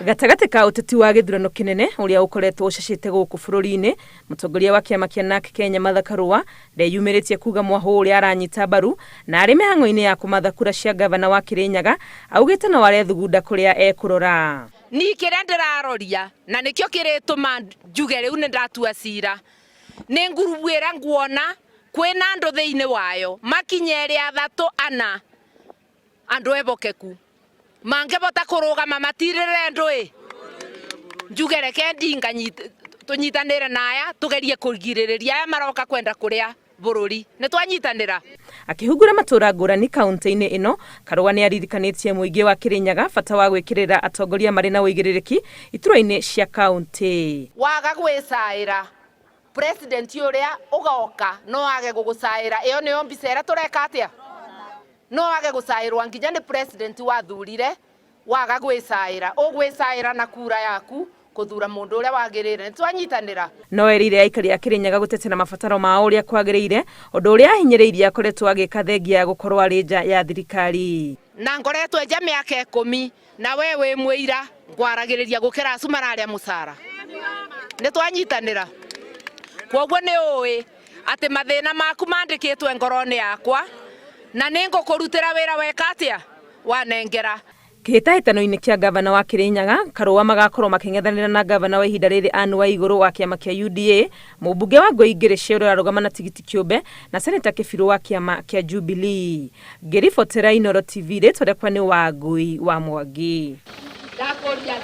Gatagatĩ ka ũteti wa gĩthurano kĩnene ũrĩa ũkoretwo ũcacĩte gũkũ bũrũri-inĩ, mũtongoria wa kĩama kĩa Narc Kenya Martha Karua ndeyumĩrĩtie kuga mwahũ ũrĩa aranyita mbaru na arĩ mĩhang'o-inĩ ya kũmatha kura cia ngavana wa Kĩrĩnyaga augĩte no arethugunda kũrĩa ekũrora. Niĩ kĩrĩa ndĩraroria na nĩkĩo kĩrĩtũma njuge rĩu nĩ ndatua cira nĩ ngurubu ĩrĩa nguona kwĩna andũ thĩinĩ wayo makinya erĩ athatũ ana andũ ebokeku mangĩbota kũrũgama matirĩrĩre ndũĩ njuge reke ndinga tũnyitanĩre na aya tũgerie kũgirĩrĩria aya maroka kwenda kũrĩa bũrũri nĩ twanyitanĩra. Akĩhungura matũra ngũrani kaunti-inĩ ĩno, Karũa nĩ aririkanĩtie mũingĩ wa Kĩrĩnyaga bata wa gwĩkĩrĩra atongoria marĩ na ũigĩrĩrĩki iturwa-inĩ cia kaunti. Waga gwĩcaĩra president ũrĩa ũgoka no age gũgũcaĩra, ĩyo nĩyo mbica ĩrĩa tũreka atĩa? No age gũcaĩrwa nginya nĩ president wathurire, waga gwĩcaĩra, ũgwĩcaĩra na kura yaku kũthura mũndũ ũrĩa wagĩrĩire. Nĩ twanyitanĩra. No erĩire aikari a Kĩrĩnyaga gũtetera mabataro mao ũrĩa kwagĩrĩire, ũndũ ũrĩa ahinyĩrĩirie akoretwo agĩka thengia ya gũkorwo arĩ nja ya thirikari. Na ngoretwo nja mĩaka ikũmi na we wĩ mũira ngwaragĩrĩria gũkĩra acu mararĩa mũcara. Nĩ twanyitanĩra. Kwoguo nĩ ũĩ atĩ mathĩna maku mandĩkĩtwe ngoro-inĩ yakwa na nĩ ngũkũrutĩra wĩra weka atĩa? Wanengera. Kĩhĩtahĩtano-inĩ kĩa ngavana wa Kĩrĩnyaga, Karũa magakorwo makĩng'ethanĩra na ngavana wa ihinda rĩrĩ Anne Waigũrũ wa kĩama kĩa UDA, mũmbunge wa Ngũi Ngĩrĩce ũrĩa ũrarũgama na tigiti kĩũmbe na Seneta Kĩbirũ wa kĩama kĩa Jubilee. Ngĩribotera Inooro TV rĩtwa rĩakwa nĩ Wangũi wa Mwangi.